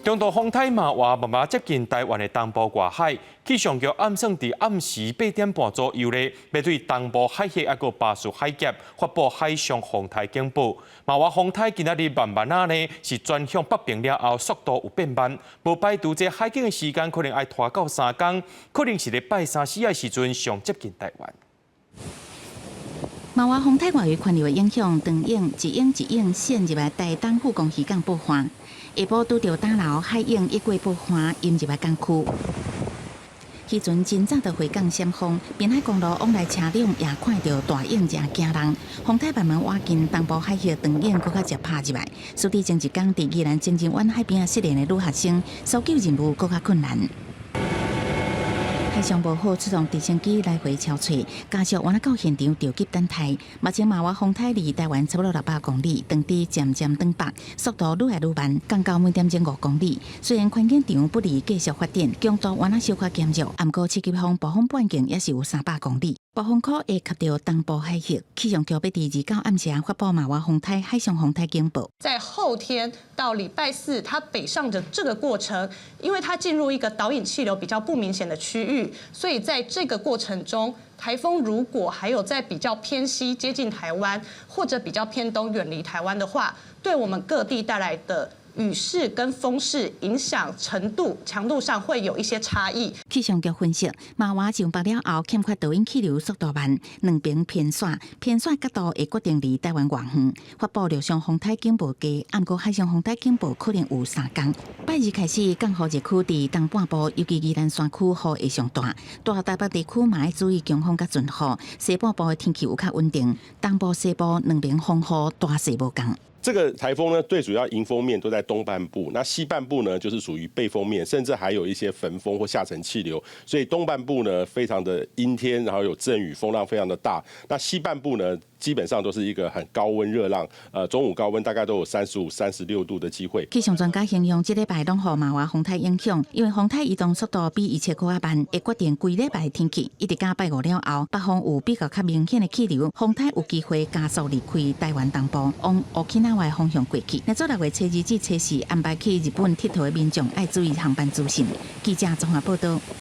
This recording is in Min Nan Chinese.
強度風颱瑪娃慢慢接近台灣的東部外海，氣象局暗算佇暗時8點半左右咧，欲對東部海域抑閣巴士海峽發布海上風颱警報。瑪娃風颱今仔日慢慢仔呢是轉向北爿了後，速度有變慢，無排除這海警的時間可能愛拖到3工，可能是咧拜三四的時陣上接近台灣。瑪娃風颱外圍環流的影響，長影一影一影線入來台東富岡漁港報旱。下晡拄著打撈海湧一過報旱，淹入來港區。漁船真早就回港閃風，濱海公路往來車輛也看著大湧誠驚人。風颱慢慢倚近東部海域，長影閣較捷拍入來。屬地前一工佇宜蘭情人灣海邊仔失聯的女學生，搜救任務閣較困難。海象無好，出動直升機來回搜揣，家屬倚到現場著急等待。目前瑪娃風颱離台灣差不多600公里，當地漸漸轉北，速度愈來愈慢，降到每點鐘5公里。雖然環境場不利繼續發展，強度倚小可減弱，毋過七級風暴風半徑也是有300公里。暴風區會及著東部海域，氣象局欲佇29暗時發布瑪娃風颱海上風颱警報。在後天到禮拜四，它北上的這個過程，因為它進入一個導引氣流比較不明顯的區域，所以在這個過程中，颱風如果還有在比較偏西接近台灣，或者比較偏東遠離台灣的話，對我們各地帶來的雨勢跟風勢影響程度、強度上會有一些差異。氣象局分析，瑪娃上北了後，欠缺導引氣流速度慢，兩爿偏徙，偏徙角度會決定離台灣偌遠。發布陸上風颱警報低，毋過海上風颱警報可能有3工。拜二開始降雨熱區佇東半部，尤其宜蘭山區雨會上大，大台北地區嘛愛注意強風佮陣雨。西半部的天氣有較穩定，東部西部兩爿風雨大細無仝。這個颱風呢，最主要迎風面都在東半部，那西半部呢，就是屬於背風面，甚至還有一些焚風或下沉氣流，所以東半部呢非常的陰天，然後有陣雨，風浪非常的大。那西半部呢，基本上都是一個很高溫熱浪，中午高溫大概都有35、36度的機會。氣象專家形容，這禮拜攏予瑪娃風颱影響，因為風颱移動速度比預測閣較慢，會決定規禮拜天氣。一直到拜五了後，北方有比較較明顯的氣流，風颱有機會加速離開台灣東部，往沖繩方向過去。若做6月初二至初四安排去日本𨑨迌的民眾，愛注意航班資訊。記者綜合報道。